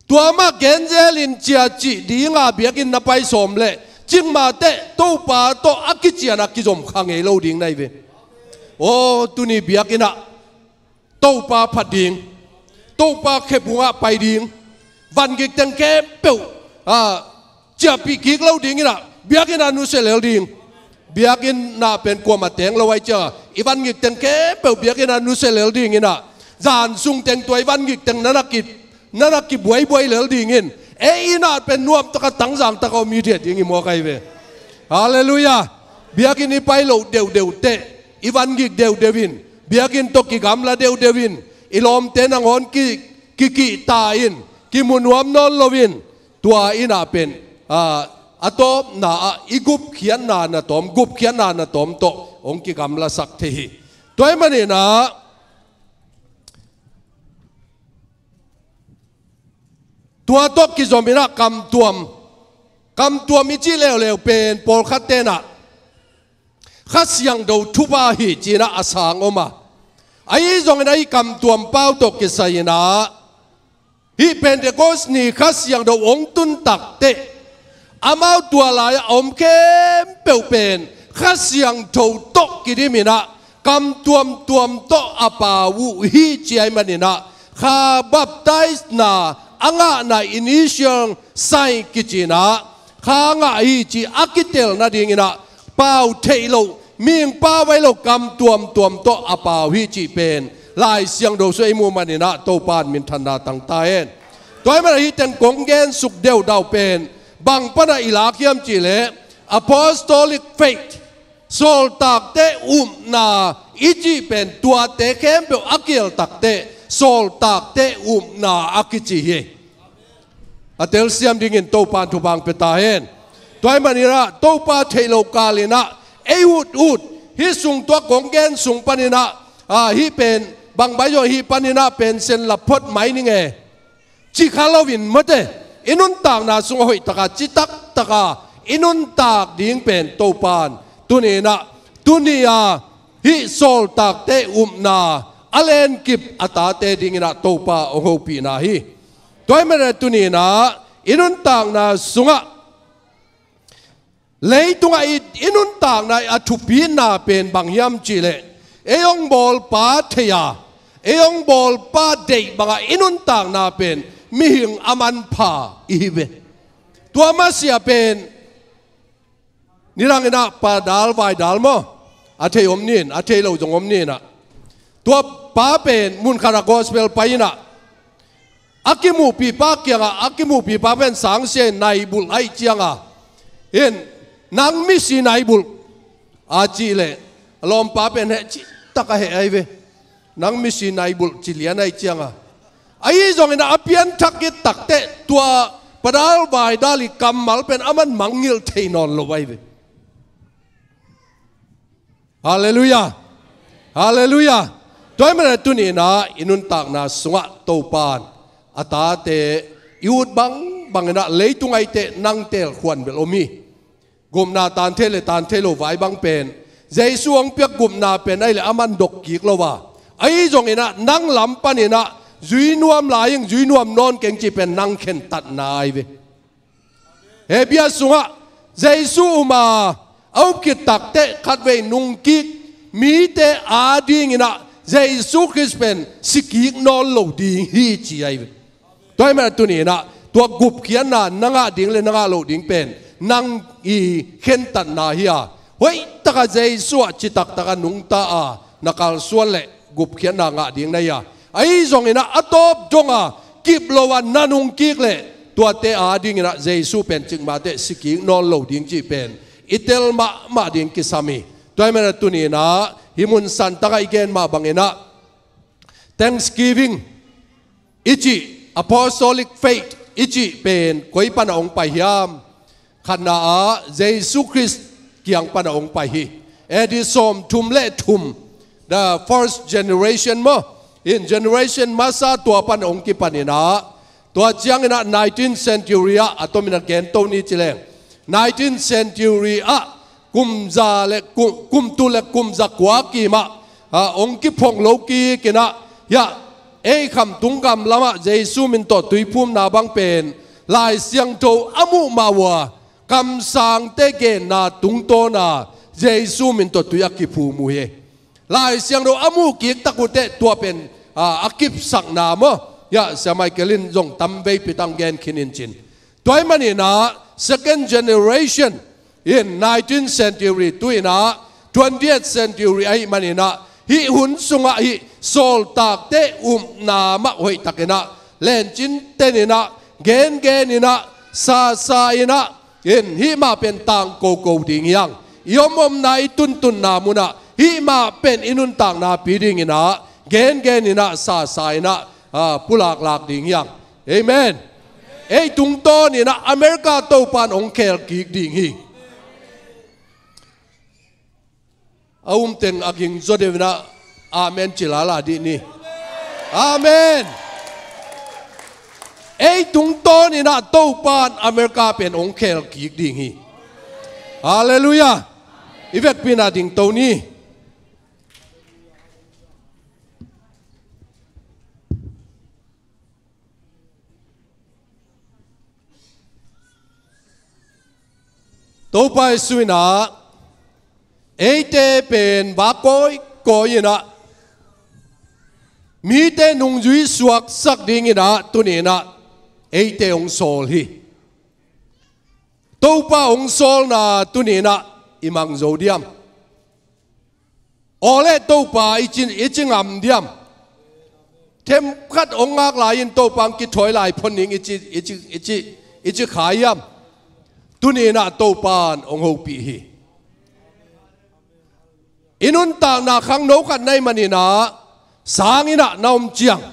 Tua mah genzel in cia cih dinga biakinn na pai sawm leh cingmah teh Topa tawh a kician a kizom kha ngei lo ding na hi ve. Aw, tuni biakinn ah Topa phat ding, Topa khephungah pai ding, vangik teng khempeuh, a, ciahpih kik lo ding in ah, biakinn ah nusia lel ding. Biakinn ah pen kuamah teng lo ahi cia, i vangik teng khempeuh biakinn ah nusia lel ding in ah, zan sung teng tua i vangik teng na na kit, na na kibuaibuai lel dingin, ei in ah pen nuamtak a tangzangtak a om hi diat ding hi mawk ahi ve. Halleluiah. Biakinn i pai loh deuhdeuh teh, i van gik deuhdeuh in, biakinn tawh kigamla deuhdeuh in, i lawmte nangawn ki, kikihta in, kimu nuam nawn lo in, tua in ah pen, a, a tawpna ah i gupkhiatna na tawm, gupkhiatna na tawm tawh hong kigamlasak thei hi. Tua ahih manin ah, tua tawh kizom in ah kamtuam, kamtuam i cih leuleu pen pawlkhat ten ah Kha Siangtho thupha hi ci-in ah a sang om a. Ahi zongin ah hih kamtuam pau tawh kisai in ah, hih Pentecost ni Kha Siangtho hong tun tak teh, amau tua lai-ah a om khempeuh pen Kha Siangtho tawh kidim in ah, kamtuamtuam tawh a pau uh hi ci ahih manin ah, kha baptisena a ngahna, initial sign kici in ah, kha ngah hi ci a kitel nading in ah, pau theih loh, mihing pau ahi lo kamtuamtuam tawh a pau hi cih pen Lai Siangtho sungah i muh manin ah Topa'n minthanna tang ta hen. Tua ahih manin ah hih teng kong gensuk deuhdeuh pen bang pan ah i lak hiam cih leh, apostolic faith, sawltakte upna i cih pen tuate khempeuh a kiel tak teh sawltakte upna a kici hi. A telsiam dingin Topa'n thupha hong pia ta hen. Tua ahih manin ah Topa theih loh kal in ah ei ututin, hih sung, tua kong gen sung panin ah, a, hih pen bang baih zong hih panin ah pen Sen Lapphot mai ning e, ci kha loin mate, i nuntakna sungah hoih taka, citak taka i nuntak ding pen Topa'n tuni in ah, tuni a hih sawltakte upna a lenkip a tate dingin ah Topa hong hopihna hi. Tua ahih manin ah tuni in ah i nuntakna sungah, leitungah i, i nuntakna i a thupina pen bang hiam cih leh, ei hong bawlpa thei a, ei hong bawlpa deih bangah i nuntakna pen mihing a manpha i hi ve. Tua masiah pen nidang in ah Pa Dal Vai Dal maw, a thei om ni in, a thei lo zong om ni in ah, tua pa pen mun khat ah gospel pai in ah, a kimuhpihpa kiangah, a kimuhpihpa pen sangsia in, naibulh ahih ciangah, in, "Nang misi naibulh," a cih leh, a lawmpa pen heh cihtak a heh ahi ve. "Nang misi naibulh," ci lian ahih ciangah, ahi zongin ah a pianthak khit tak teh tua Pa Dal Vai Dal i kammal pen aman mangngilh thei nawn lo ahi ve. Halleluiah. Halleluiah. Tua ahih manin ah tuni in ah i nuntakna sungah Topa'n a tate i ut bangbang in ah, leitung ah i teh nang telkhuan bel om hi. Gupna tan thei le tan thei lo vai bang pen, Jesu hong piak gupna pen ahih leh aman dok kik lo a, ahi zongin ah nang lam panin ah zui nuam lai ing, zui nuam nawn keng cih pen nang khentatna ahi ve. Hebru sungah Jesu um a, a up khit tak teh khatvei nungkik mite adingin ah Jesu Khrist pen sikik nawn lo ding hi ci ahi ve. Tua ahih manin ah tuni in ah tua gupkhiatna na ngah ding le na ngah loh ding pen nang i khentatna hi a, hoih taka Jesu ah citak taka nungta a na kalsuan leh gupkhiatna ngah ding na hi a, ahi zongin ah a tawp dong a kip lo a na nungkik leh tuate adingin ah Jesu pen cikmah teh sikik nawn lo ding cih pen i tel mahmah ding kisam hi. Tua ahih manin ah tuni in ah hih mun santak ah i gen mah bangin ah, Thanksgiving i cih, apostolic faith i cih pen koi pan ah hong pai hiam? Khatna ah Jesu Khrist kiang pan ah hong pai hi. A D sawmthum le thum, the first generation maw, in generation masa tua pan ah hong kipan in ah, tua ciangin ah nineteenth century ah, a tomin ah gen to ni ci leng, nineteenth century ah kum za le kum, kum tul le kum za kua kim ah, a, hong kiphong lo kik in ah, hiah ei khamtung gam lamah Jesu min tawh tui phumna bang pen Lai Siangtho a muh mah uh a, kamsangte genna tungtawn a Jesu min tawh tui a kiphum uh hi. Lai Siangtho a muh kik tak uh teh tua pen, a, a kipsakna maw, hiah Sia Michael in zong tam veipi tang gen khin in cin. Tua ahih manin ah second generation in nineteenth century, tu in ah twentieth century ahih manin ah hih hun sungah hih sawltakte upna mah hoih takin ah lencin ten inah, gengen inah, sasa inah, in hih mah pen tang koko ding hi hang. I omomna, i tuntunna munah hih mah pen i nuntakna pi ding inah, gengen inah, sasa inah, ah, pulaklak ding hi hang. Amen. Ei tungtawn inah America Topan hong khel kik ding hi. A umteng a ging zaw deuh inah amen ci lala dih ni. Amen. Ei tungtawn inah Topan America pen hong khel kik ding hi. Halleluiah. I vekpi inah dingto ni. Topa Jesu inah eite pen va kawikawi inah mite nungzui suaksak ding inah tuni inah eite hong sawl hi. Topa hong sawlna tuni inah i mang zo diam? Aw le, Topa i ci, i ci ngam diam? Themkhat hong ngak lai-in Topa hong kithawi lai phot ning i ci, i ci, i ci, i ci kha hiam? Tuni inah Topan hong hopih hi. I nuntakna khangno khat na hih man inah sang inah na om ciang,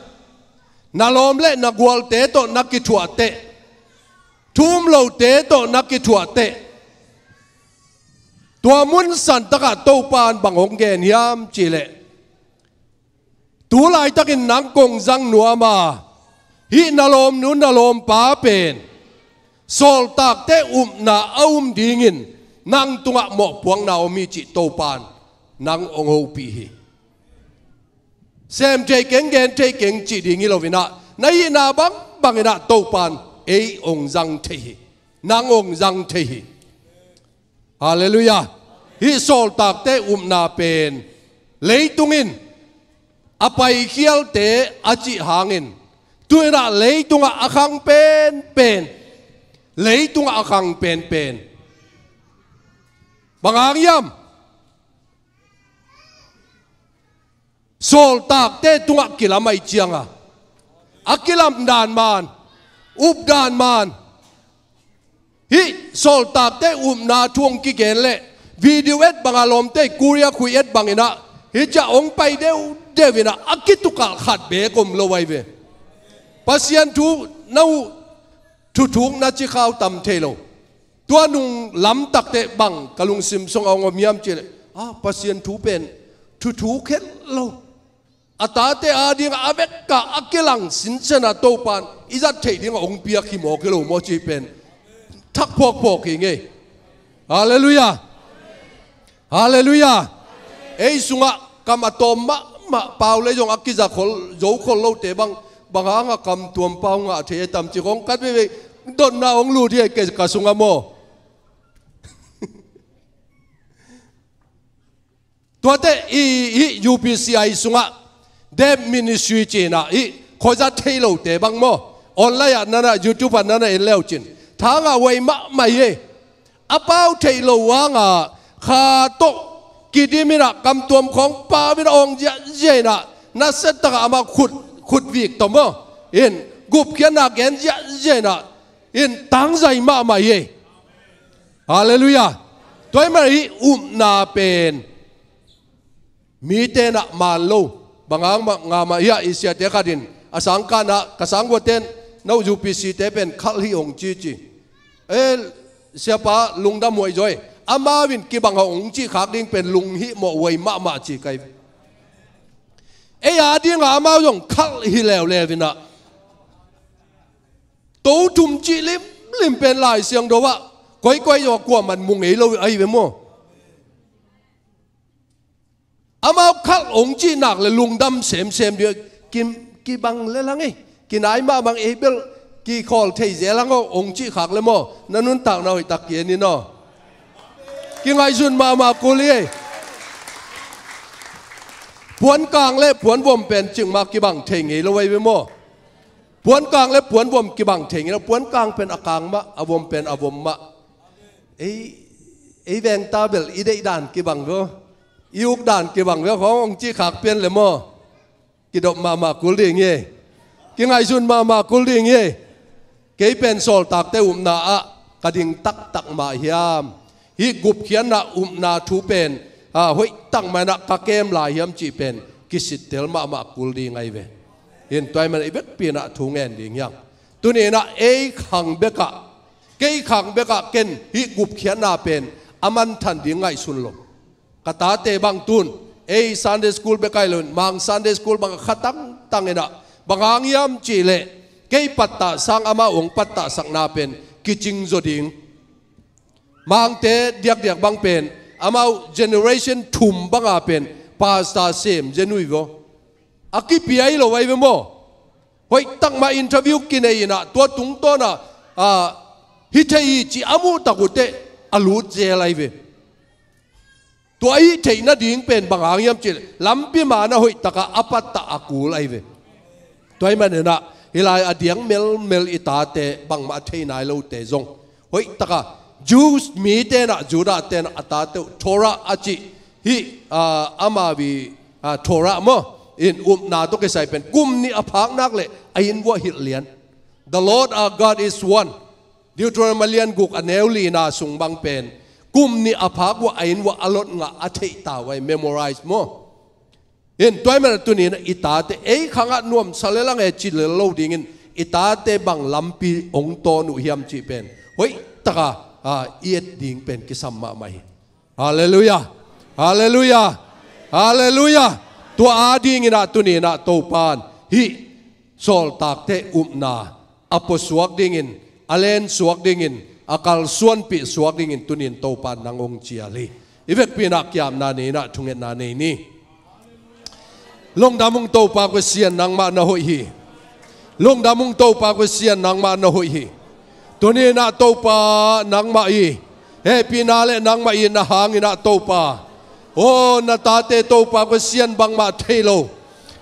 na lawm le na gualte tawh na kithuah teh, thu um lote tawh na kithuah teh, tua mun santakah Topan bang hong gen hiam cih leh, tu laitakin nang kong zang nuam a, hih na lawmnu na lawmpa pen sawltakte upna a um dingin nang tungah mawhpuakna om hi cih Topan nang hong hopih hi. Sem thei keng, gen thei keng cih ding hi lo inah, na hihna bangbang inah Topan ei hong zang thei hi. Nang hong zang thei hi. Halleluiah. Hih sawltakte upna pen leitung in a paikhialte a cih hangin, tu inah leitungah a khang penpen, leitungah a khang penpen. Bang hang hiam? Sawltakte tungah kilam ahih cianga, a kilam dan man, up dan man, hih sawltakte upna thu hong kigen leh video et banga lawmte Korea khui et bang inah, hih ciah hong pai deuhdeuh inah a kitukalh khat beek om lo ahi ve. Pasian thu na uh, thuthuk na ci khau tam thei lo. Tua nung lamtakte bang ka lungsim sungah hong om hiam cih leh, a, Pasian thu pen thuthuk het lo. A tate adingah a vekpi a kilang sinsen a Topan i zat theih dingah hong piak hi maw, hi lo maw cih pen thak phawkphawk hi ngei. Halleluiah. Halleluiah. Ei sungah kam a tawm mahmah pau lei zong a kiza khol, zo khol lote bang, bang hangah kam tuam pau ngah thei a tam cih khong khat veivei dotna hong lut hi, kei ka sungah maw. Tuate i, i U P C I sungah Deaf Ministry ci-in ah, i khuaza thei lote bang maw, online ah nana, YouTube ah nana en leu cin, thangah huai mahmah hi. A pau theih loh hangah kha tawh kidim inah kamtuam khawng pau inah awng ziahziah inah, nasia takah amah khut, khut vik tawh maw, in gupkhiatna gen ziahziah inah, in tangzai mahmah hi. Halleluiah. Tua ahih manin hih upna pen mite in ah man lo, bang hang mah nga mah hiah i siate khat in a sangkah in ah, ka sangguate in, no U P C te pen khalh hi hong ci ci. E, siapa lungdam huai zaw e. Amau in kibang hong cih khak ding pen lunghimawh huai mahmah ci kai. Ei adingah amau zong khalh hi leuleu inah, to thum cih limlim pen Lai Siangtho ah koikoi zong a kuaman mu ngei lo ahi ve maw. Amau khalh hong cih nak le lungdam semsem dih. Ki, kibang le lang ei, kinai mahmah ei bel, kikhawl thei zel hang aw hong cih khak le maw, na nuntakna hoihtak ki-en in aw. Kingaihsun mahmah kul hi ei. Puankang le puanvom pen cikmah kibang thei ngei lo ahi ve maw. Puankang le puanvom kibang thei ngei lo. Puankang pen a kang mah, a vom pen a vom mah. Ei, ei veng ta bel i deih dan kibang ve aw, i uk dan kibang ve aw, khawng hong cih khak pian le maw. Kidop mahmah kul ding hi. Kingaihsun mahmah kul ding hi. Kei pen sawltakte upna ah ka ding taktak mah hiam? Hih gupkhiatna upna thu pen, ah, hoihtak mah inah ka kem lai hiam cih pen kisittel mahmah kul ding ahi ve. Hin tua ahih manin i vekpi inah thu ngen ding hiang. Tuni inah ei khang bekah, kei khang bekah ken hih gupkhiatna pen a manthan ding ngaihsun lo. Ka tate bang tun, ei Sunday school bek ahi loin, Mang Sunday school bang a kha tangtang inah, bang hang hiam cih leh, kei pattah sang amau hong pattahsakna pen kicing zaw ding. Mangte diakdiak bang pen, amau generation thum banga pen pastor sem zen uh hi vaw. A kipia hi lo ahi ve maw. Hoihtak mah interview kinei inah, tua tungtawn ah, ah, hi thei hi cih a muh tak uh teh a lut zel ahi ve. Tua a hih theih nading pen bang hang hiam cih leh, lampi man ah hoihtak a a pattah a kul ahi ve. Tua ahih manin ah, hih lai a diak melmel i tate, bangmah a thei nai lote zong, hoihtak a Jews mite inah, Judah te inah a tate uh Torah a cih hih, ah, amau i, ah, Torah maw, in upna tawh kisai pen kum nih a phak nak leh a inn vuah hilh lian. The Lord our God is one. Deuteronomy a lian guk a neu lina sung bang pen, kum nih a phak vuah a inn vuah a lot ngah a theih ta uh ahi, memorize maw. Hin tua ahih manin ah tuni inah i tate ei khang ah nuamsa lel a nge ci lel lo dingin, i tate bang lampi hong tawn uh hiam cih pen hoihtak a, ah, i et ding pen kisam mahmah hi. Halleluiah. Halleluiah. Halleluiah. Tua ading inah tuni inah Topa'n hih sawltakte upna a puasuak dingin, a lensuak dingin, a kalsuanpih suak dingin tuni in Topa'n nang hong cial hi. I vekpi inah kiamna nei inah thungetna nei ni. Lungdam ung Topa Pasian, nangmah na hoih hi. Lungdam ung Topa Pasian, nangmah na hoih hi. Tuni inah Topa nangmah i hehpihna le nangmah i na hang inah Topa, aw, na tate Topa Pasian bangmah thei lo,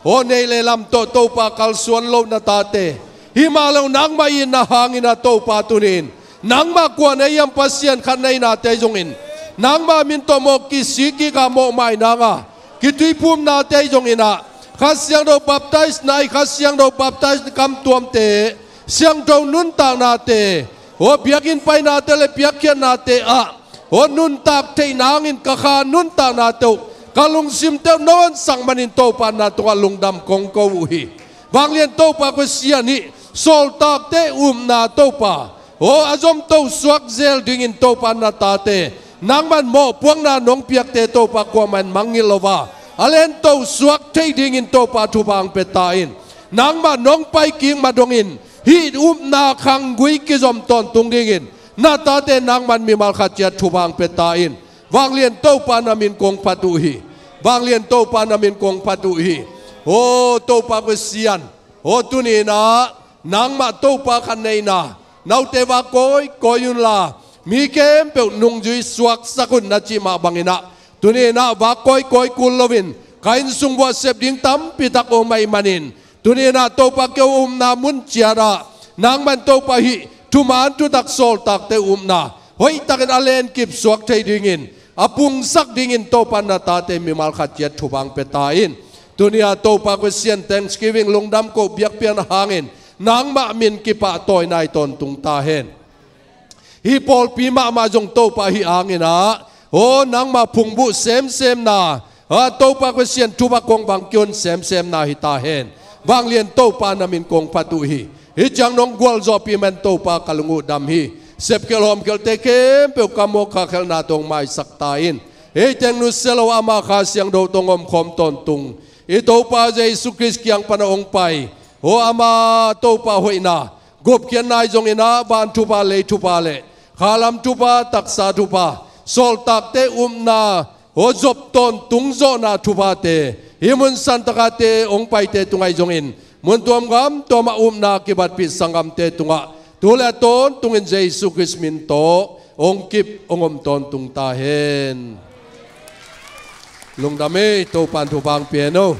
aw, neih le lam tawh Topa kalsuan lo na tate, himah lo nangmah i na hang inah Topa tuni in nangmah kua na hiam Pasian khat na hi nate zongin, nangmah min tawh mawh kisik kik a mawhmai nang a kituiphumnate zong inah, Kha Siangtho baptize na hi, Kha Siangtho baptize kamtuamte, siangtho nuntaknate, aw, biakinn painate le piakkhiatnate ah, aw, nuntak theih nangin ka kha nuntaknate uh ka lungsimte uh na honsak manin Topa na tungah lungdam kong ko uh hi. Vanglian Topa Pasian, hih sawltakte upna Topa, aw, a zomto suak zel dingin Topa na tate, nangman mawhpuakna nong piakte Topa kuamah in mangngilh lo a, a lento suak thei dingin Topa thupha hong pia ta in. Nangmah nong pai kik mah dongin hih upna khanggui kizom tawntung dingin na tate nangman mimal khat ciat thupha hong pia ta in. Vanglian Topa na min kong phat uh hi. Vanglian Topa na min kong phat uh hi. Aw Topa Pasian, aw, tuni inah nangmah Topa khat na hi na, naute vak kawikawi unla, mi khempeuh nungzui suaksak un na cih mah bang inah, tuni inah vak kawikawi kul loin ka inn sung vuah sep ding tampi tak om ahih manin, tuni inah Topa kei uh upna mun ciat ah nangman Topa hih thuman thutak sawltakte upna hoihtakin a lenkip suak thei dingin, a pungsak dingin Topa na tate mimal khat ciat thupha hong pia ta in. Tuni a Topa Pasian, thanksgiving, lungdam koh biakpiakna hangin nangmah min kipahtawi nai tawntung ta hen. Hih pawlpi mahmah zong Topa hih hang inah, aw, nangmah phungvuh semsemna, aw, Topa Pasian, thupha kong vang kihon semsemna hi ta hen. Vanglian Topa na min kong phat uh hi. Hih ciang nong gualzawhpih man Topa ka lung uh dam hi. Sepkhial hawmkhialte khempeuh ka mawhkha khelhna tawh hong maisak ta in. Hih teng nusia lo ama Kha Siangtho tawh hong omkhawm tawntung i Topa Jesu Khrist kiang pan a hong pai, aw, ama Topa hoihna, gupkhiatna ahi zong inah, van thupha, lei thupha le khalam thupha, taksa thupha, sawltakte upna, aw, zop tawntung zawhna thuphate, hih mun santak a te hong paite tungah ahi zongin, mun tuam gam tuam a upna kibatpih sanggamte tungah tu le a tawntungin Jesu Khrist min tawh hong kip hong om tawntung ta hen. Lungdam ei, Topa'n thupha hong pia hen aw.